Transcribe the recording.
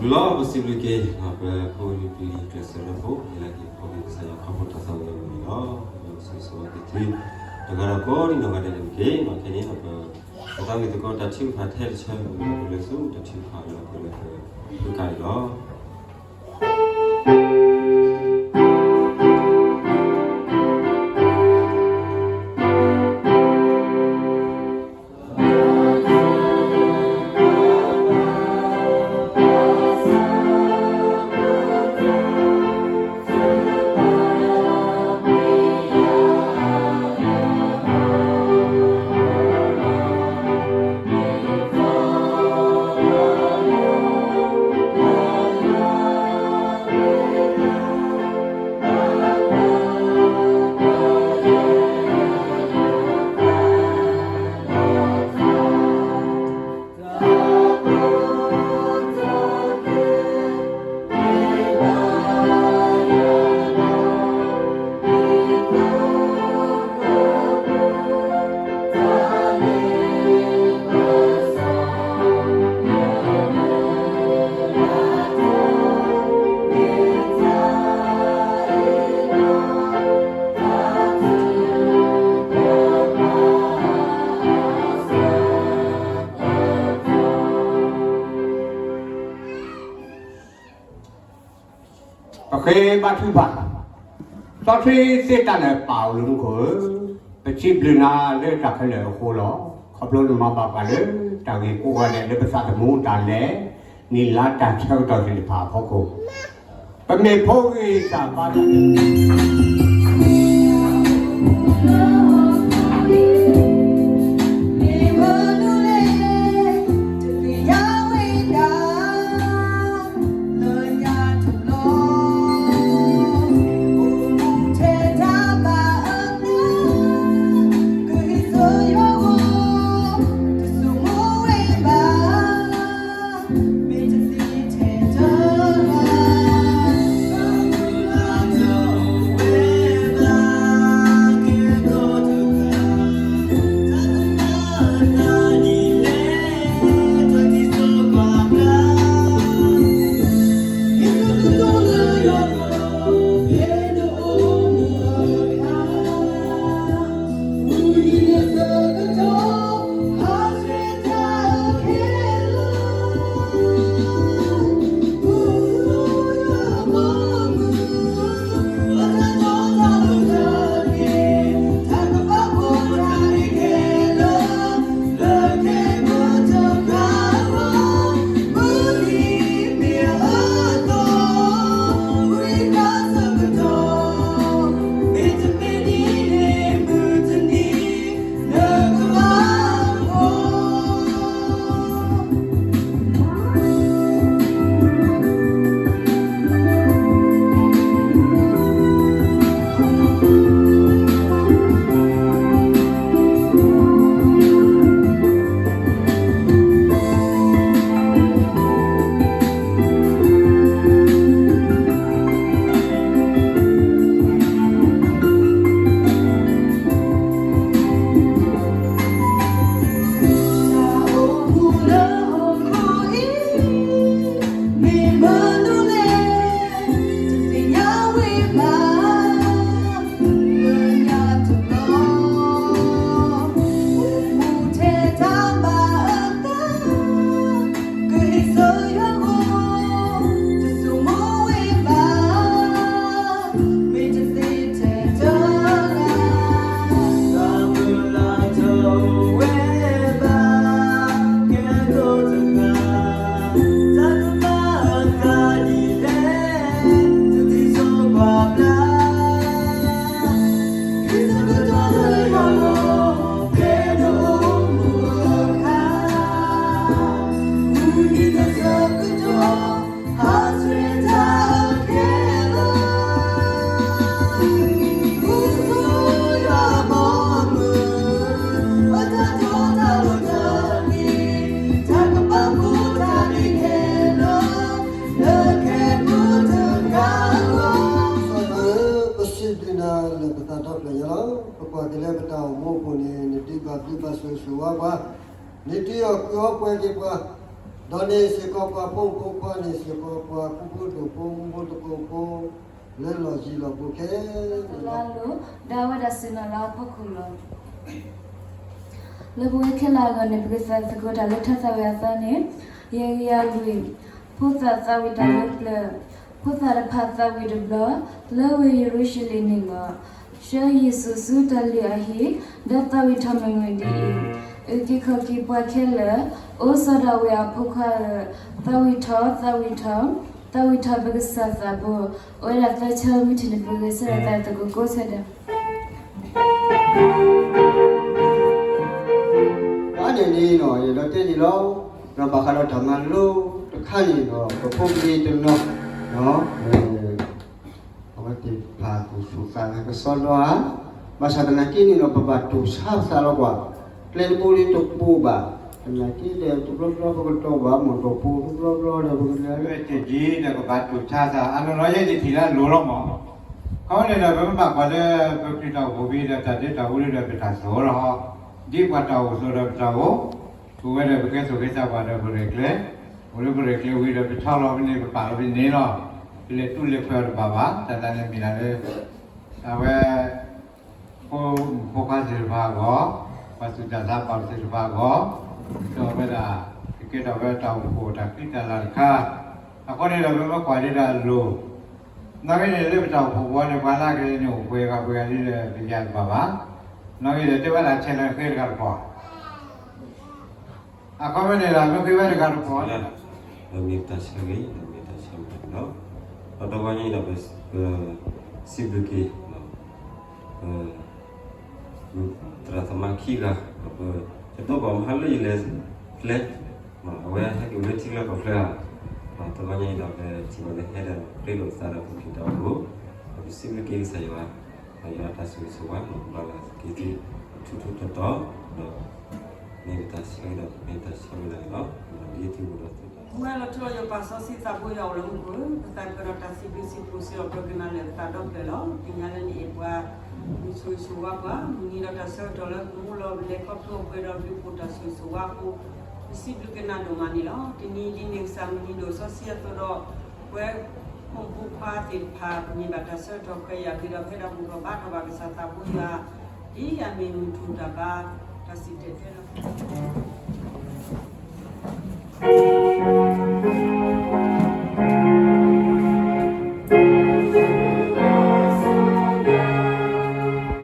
လီၤ ပစံးဘျုးက့ၤ ပဖိလံၤပလံၤကျဲးစၢးလၢဖိ ယလၢက့ၤဖီၣ်က့ၤကစၢ်ယွၤခီဖျိတၢ်သးဝံၣ်အဂီၢ်န့ၣ်လီၤ. ဒီးဆိၣ်ဂ့ၤဆိၣ်ဝါက့ၤသု တဂၤဒီးကိးဒံနီၢ်ဂၤဒဲးန့ၣ်တက့ၢ်. ခဲအံၤန့ၣ် ပသးဝံၣ်သကိးတၢ်ထုကဖၣ်ထဲတဆၢ ပကလဲၤဆူတၢ်ထုကဖၣ်လၢပကလဲၤဃုကါန့ၣ်လီၤ. ပဃ့ဘါထုကဖၣ်, စီဆှံသ့ၣ်တၢ်လၢပၢ်အိၣ်လၢမူခိၣ်ဧၢ, ပစံးဘျုးနၤလၢတၢ်ခဲလၢာ်အဃိလီၤ. ခီဖျိနမၤဘၣ်ပှၤလၢတၢ်ဂ့ၢ်ကိးဂၤဒဲးလၢပသးသမူတၢ်လဲၤ, နံၣ်လါတၢ်ဆၢကတီၢ်သ့ၣ်တဖၣ်အဖီခိၣ်, ပမ့ၢ်ဖိဂံၢ်သးဘါတၢ် ပစံးဘျုးနၤလၢပသးဒီဖျၢၣ်ညါလီၤ. ပကွၢ်က့ၤလၢပတၢ်အိၣ်မူအပူၤန့ၣ် နဒုးဘၣ်ဘျုးဘၣ်ဆိၣ်ဂ့ၤဆိၣ်ဝါပှၤ, နဒုးအီၣ်ကုးအီပှဲၤက့ၤပှၤ, ဒီးန့ၣ်စ့ၢ်ကီးပှၤဖိမုၣ်ဖိခွါန့ၣ်စ့ၢ်ကီး ပှၤကူပူဒိၣ်ဖိမူဖိတကိးဖိ လၢလီၢ်ယံၤလီၢ်ဘူးခဲလၢာ်လီၤ. ဒၣ်ဝဲဒၣ်ဆ့ၣ်နီၤလၢအဖီခိၣ်လီၤ. လၢပဝဲခဲလၢာ်အဂီၢ်န့ၣ် ပကသးသကိးတၢ်လၢထါသးဝံၣ်အသီန့ၣ်, ယဲၢ်ကယၤလွံၢ်, ဖိသၣ်သးဝံၣ်တၢ်လၢပျၢၤ, ဖိသၣ်တဖၣ်သးဝံၣ်တဘျီ, လၢဝ့ၢ်ယရူၤၡလ့ၣ်န့ၣ်လီၤ. ဆှၢယ့ၣ်ၡူးဆူတၢ်လုၢ်အဟံၣ်, ဒီးသးဝံၣ်ထီၣ်မုၢ်မုၢ်ဒ်အံၤ, အုၣ်က့ၤခီၣ်က့ၤပှၤခဲလၢာ်, အိၣ်စီၤဒၤဝံးအဖိခွါဧၢ, သးဝံၣ်ထီၣ်, သးဝံၣ်ထီၣ်, သးဝံၣ်ထီၣ်ပကစၢ်သးဘိ, အိၣ်ဝဲဒၣ်သၢဆၢမုၢ်ထံန့ၣ် ပဂဲၤဆၢထၢၣ်သးသကိးကိးဆၢဒၣ် အန့ၣ်န့ၣ်နီၤ ယအဲၣ်ဒိးတဲန့ၣ်လီၤ. ဒီးဘၣ်ဃးဒီးတၢ်မၤလိတခါန့ၣ်ဒီး ပဖိပလံၤတနီၤ အဝဲသ့ၣ်တဖၣ်သူၣ်ဆူၣ်သးဂဲၤကစီဒီဧါ, ဘၣ်ဆၣ်သနာ်က့န့ၣ်ဒီး ပဘၣ်တူၢ်ဆါသးလီၤကွၢ်, ကျဲတဘိလံတဘိဘၣ်, သနာ်က့ဒီး တဘျီဘျီပကတီၢ်ဘၣ် မ့ၢ်ဒီးပူၤတဘျီဘျီဒီး ပကလဲၤဝဲတက့ၢ်ဒီး ကဘၣ်တူၢ်ဆါသး အနီၢ်နီၢ်ယဲယထံၣ်လၢအလိၤလီၤမး. ခီန့ၣ်ဒီး ပမ့ၢ်ဘၣ်ကွၢ်လၢ ပခရံာ်တၢ်အိၣ်ဖှိၣ်ဖဲဒီး တၢ်ဒ့တၢ်အူဒီး ပတၢ်စိၣ်လီၤ. ဒ်ပှၤတၢ်အိၣ်စိၤဒီးပတၢ်အိၣ်, ပဝဲဒီးပကဲသိၣ်ကဲသးပှၢ်ဒီးပရဲၣ်ကျဲၤ, အိၣ်လၢပရဲၣ်ကျဲၤဝံၤဒီး ပထီလီၤဖဲန့ၣ် ပပာ်လီၤဖဲန့ၣ်လီၤ. ပလဲၤတူၢ်လဲၤခွဲးအီၤတဘၣ်ဘၣ်, တၢ်သးန့ၣ်မ့ၢ်ဒၣ်လၢ အဝဲ ဖိမုၣ်ဖိခွါသ့ၣ်တဖၣ်အဂီၢ်, ပှၤသူၣ်တၢ်သးပှၢ်သ့ၣ်တဖၣ်အဂီၢ်, ဒီးအဝဲဒၣ် ကကဲထီၣ်ဝဲတၢ်အိၣ်ဖှိၣ်တၢ်ဃံတၢ်လၤတခါ, အဃိန့ၣ်ဒီး ပမ့ၢ်ကွၢ်ဒ်တၢ်အလိၤ, နီၢ်ဂ့ၤန့ၣ် လၢပတၢ်အိၣ်ဖှိၣ်ပူၤန့ၣ် ပှၤလၢအကလဲၤန့ၣ် အိၣ်ပှဲၤဂၤပှဲၤဂၤလံဒီး ပယၤတဘၣ်ဘၣ်, နီၢ်ဂ့ၤဒီး တဲဝဲဒၣ်ဆဲးလၢဃ့တဂၤတပီၤ အခီပညီန့ၣ်ဒီး မ့ၢ်ဃ့ဝဲတဂၤတပီၤလၢ ဒီးမ့ၢ်တၢ်ဆၢဂ့ၤ ဒီးမ့ၢ်တၢ်ဆၢဂ့ၤလီၤ. ဒီးတဂီၢ်ညါအံၤဒီး ပစံးဘျုးက့ၤ ပ သရၣ်သမါခံဂၤ ဒီးပ ယတိၢ်ဘၣ်မဟါလၢယလဲၤကျဲ အဝဲဟဲက့ၤဝဲထံလၢကီၢ်ချၢဧါ, ဒီးတဂီၢ်ညါအံၤဒီး ပထံၣ်ဘၣ်လၢဟဲဒီး ပျဲလိာ်သးဒီးပက့ၤတၢ်အိၣ်ဖှိၣ်, ဒီးပစံးဘျုးက့ၤကစၢ်ယွၤ ဒီးယွၤတၢ်ဆိၣ်ဂ့ၤဆိၣ်ဝါ ဒီးပဘၣ်လၢက့ၤထူထူတီတီ ဒီး မ့ၢ်ပတၢ်ဆၢဂ့ၤဒီး မ့ၢ်တၢ်ဆၢဂ့ၤလၢာ်လီၤ. ဒီးဒ်ထံၣ်ပူၤဒီးသုတၢ် မုၢ်လီၤထူလီၤယိာ်ပာ်စီဆှံသးဘိယွၤအိၣ်လၢမူခိၣ်ဧၢ, ပသးပှၢ်ဒီးတၢ်စံးဘျုးစံးဖှိၣ်စ့ၢ်ကီးပှၤကနၣ်လၢာ်ပသးဒီဖျၢၣ်လီၤ. သ့ၣ်ညါလၢနအဲၣ်ပှၤ နဆိၣ်ဂ့ၤဆိၣ်ဝါပှၤ မုၢ်နံၤဒီးတၢ်ဆၢကတီၢ်လၢကမူလီၤ ပလဲၤခီဖျိအပှဲၤဒီးဘျုးဖှိၣ်တၢ်ဆိၣ်ဂ့ၤဆိၣ်ဝါအဃိ ပစံးဘျုးက့ၤနၤဒိၣ်မးန့ၣ်လီၤ. တနံၤဒ်န့ၣ်ကစၢ်မုၢ်နံၤဒိၣ်စီဆှံအသိးဒီး ပဝဲ ဖိမုၣ်ဖိခွါသ့ၣ်တဖၣ် ပန့ၢ်ဘၣ်တၢ်ဆၢကတီၢ်ခွဲးယာ် ဒ်ဒီးပဟဲဒီးဘူၣ်ထီၣ်ဘါထီၣ်ဘၣ်ကစၢ်သးဘိယွၤ ဒ်အမ့ၢ်မုၢ်ထူၣ်တၢ်ဘါ တၢ်စံၣ်တဲၤတဲလီၤ.